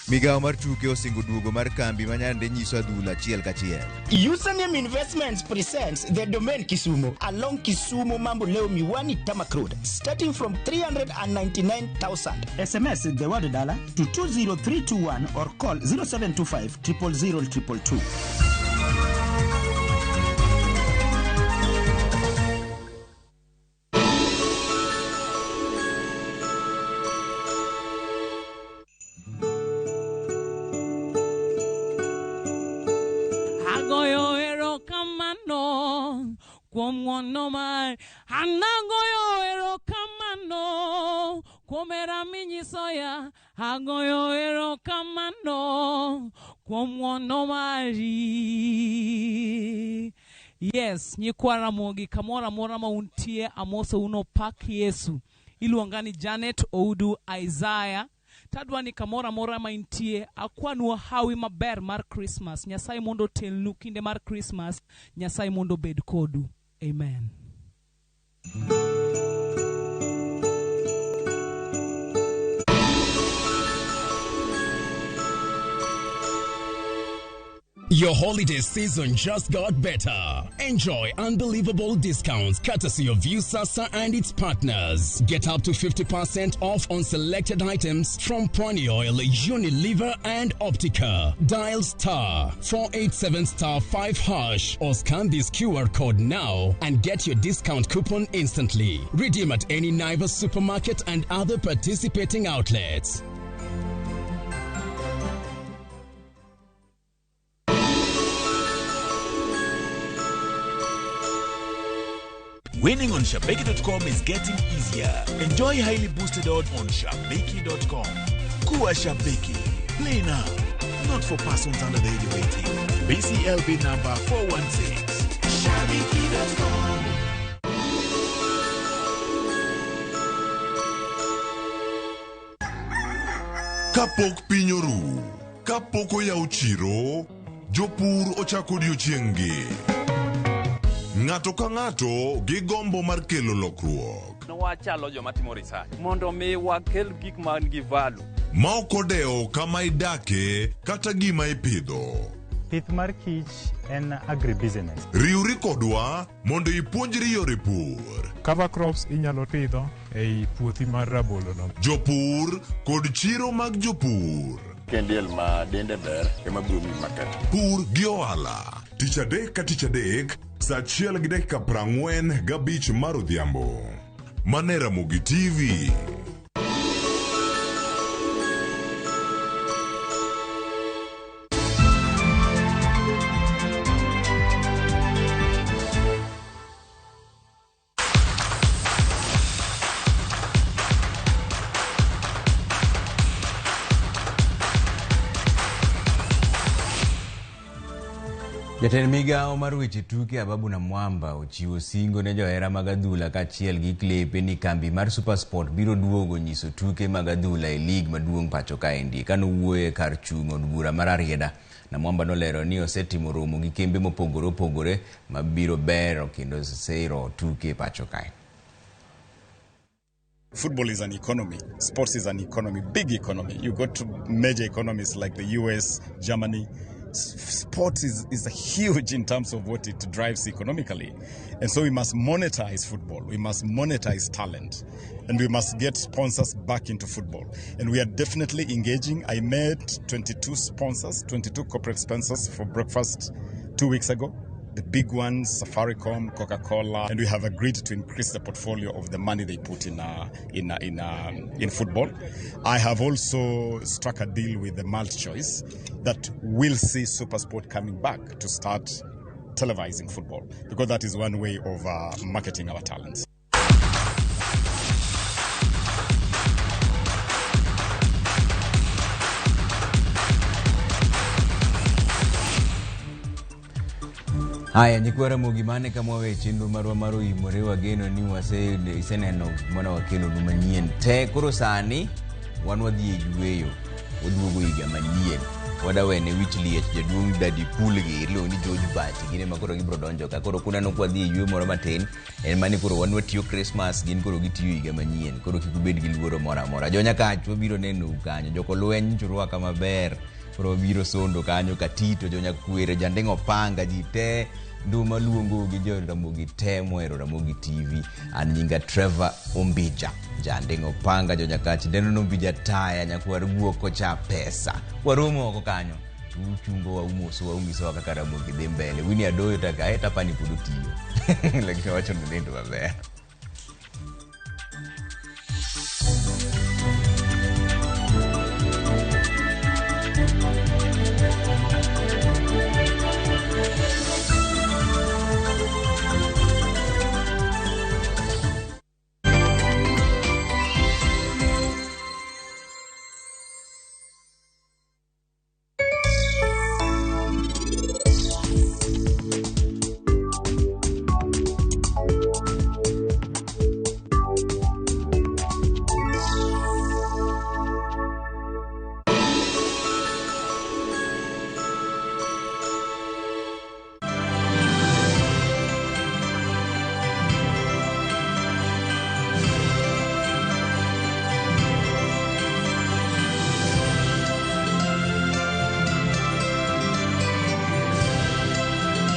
Migawo mar tuke osingo duogo mar kambi ma nyande nyiso adhula achiel kachiel. Username Investments presents the Domain Kisumu along Kisumu Mamboleo Miwani Tarmac Road, starting from 399,000. SMS the word dollar to 20321 or call 0725 000 222. Kuom ng'wono mar anagoyo erokamano kuom hera minyisoya, agoyo erokamano kuom ng'wono mari. Yes, nyikwa Ramogi kamoro amora ma untie, amoso uno pak Yesu. Iluonga ni Janet Oudu Isaiah. Tadwa ni kamoro amora ma intie, akwanwa hawi maber mar Christmas. Nyasaye mondo otelnu kinde mar Christmas. Nyasaye mondo obed kodu. Amen. Your holiday season just got better. Enjoy unbelievable discounts courtesy of Viusasa and its partners. Get up to 50% off on selected items from Pwani Oil, Unilever and Optica. Dial star 487 star 5 hash or scan this QR code now and get your discount coupon instantly. Redeem at any Naivas supermarket and other participating outlets. Winning on Shabiki.com is getting easier. Enjoy highly boosted odds on Shabiki.com. Kuwa Shabiki. Play now. Not for persons under the age of 18. BCLB number 416. Shabiki.com. Kapok piny oru, kapok oyaw chiro, jopur ochako odiochieng'-gi. Ng'ato ka ng'ato gi gombo mar kelo lokruok. Wachalo joma timo research mondo mi wakel gik man gi value. Ma ok odewo kama idake kata gima ipidho. Pith mar kich en agribusiness. Riwri kodwa mondo ipuonjri yore pur. Cover crops inyalo pidho ei puothi mar rabolo no. Jopur kod chiro mag jopur. Kendiel ma dende ber ema biro miyi market. Pur gi ohala. Tich adek ka tich adek saa 1:45 mar odhiambo. Mane Ramogi TV. Jatend migawo mar weche tuke Ababu Namwamba ochiwo singo ne johera mag adhula kaachiel gi klepe ni kambi mar SuperSport biro duogo nyiso tuke mag adhula e lig maduong' pacho kaendi. Kanowuoyo e kar chung' od bura mar Rarieda, Namwamba nolero ni osetimo romo gi kembe mopogore opogore mabiro bero kendo siro tuke pacho kae. Football is an economy. Sports is an economy, big economy. You go to major economies like the US, Germany. Sports is huge in terms of what it drives economically. And so we must monetize football. We must monetize talent. And we must get sponsors back into football. And we are definitely engaging. I met 22 sponsors, 22 corporate sponsors for breakfast 2 weeks ago. The big ones, Safaricom, Coca-Cola, and we have agreed to increase the portfolio of the money they put in football. I have also struck a deal with the MultiChoice that will see SuperSport coming back to start televising football, because that is one way of marketing our talents. Haya, nyikwa Ramogi, mane kama wawe chenro marwa mar oimore. Wageno ni wase iseneno mana wakelonu manyien te. Koro sani wan wadhi e yweyo, waduogo higa manyien. Wadawene wich liech jaduong' Daddy Cool gi iluongo ni George Bati, gin ema koro gibiro donjo ka. Koro kuneno kwadhi e yweyo moro matin, en mani koro wan watiyo Christmas, gin koro gitiyo higa manyien. Koro kik ubed gi luoro moro amora. Jonyakach wabiro nenou kanyo, jokolweny churwaka maber. Koro wabiro sondo kanyo katito, jonyakwere, janding'o panga, ji te nduma luongo gi jo Ramogi te mohero Ramogi TV. An nyinga Trevor Ombija, janding'o panga, jonyakach neno Ombija taya, nyakwar guok kocha pesa. Waromo oko kanyo, uchungo wa umoso wa unyisowa kaka Ramogi dhi mbele. Winnie Adoyo taka tapani pod otiyo. Lakini wacho ni nindo maber.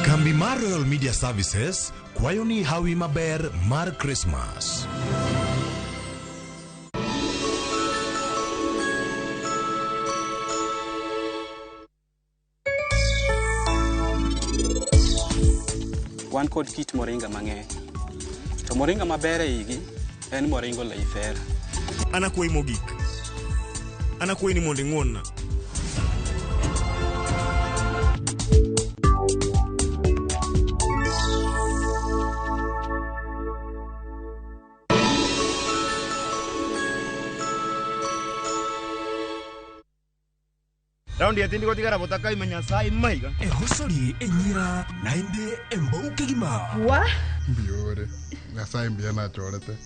Kambi mar Royal Media Services kwayo ni hawi maber mar Christmas. Wan kod kit moringa mang'eny. To moringa maber e igi en moringo oleifera. An akwayi mogik. An akwayi ni mondo ing'won-na. Raundi yatindi gotigara botaka imenya sai maiga. Ehosori enyira naende embouke gima. Wa? Mbiore. Nyasaye mbiya nachorete.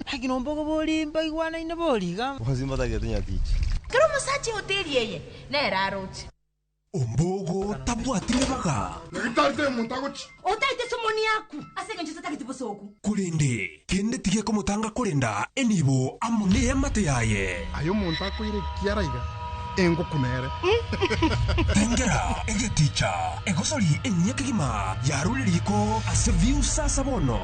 Hakino mbogo boli mbaigwana ine boliga. Wazimba tagetinya tich. Kero musache hoteli yeye. Nera aroche. Ombogo tabwatire baga. Nagitarte muntagochi. Otaite somoni yaku. Asenge ncho tatagete bosoku. Kurende kende tige komutanga kurenda enibo amune yamate yaye. Ayo muntakoire kiaraiga. Engo kunere. Tengera egeticha egosori enyekigima yaruririko ase viusa sabono.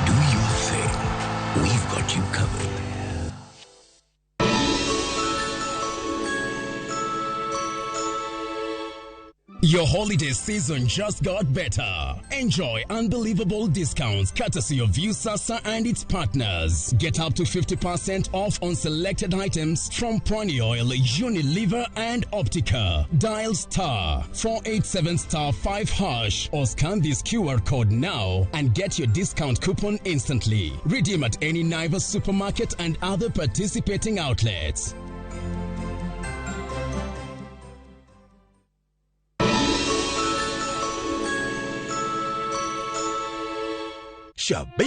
Do your thing. We've got you covered. Your holiday season just got better. Enjoy unbelievable discounts courtesy of Viusasa and its partners. Get up to 50% off on selected items from Pwani Oil, Unilever and Optica. Dial star 487 star 5 hash or scan this QR code now and get your discount coupon instantly. Redeem at any Naivas supermarket and other participating outlets. Shabiki.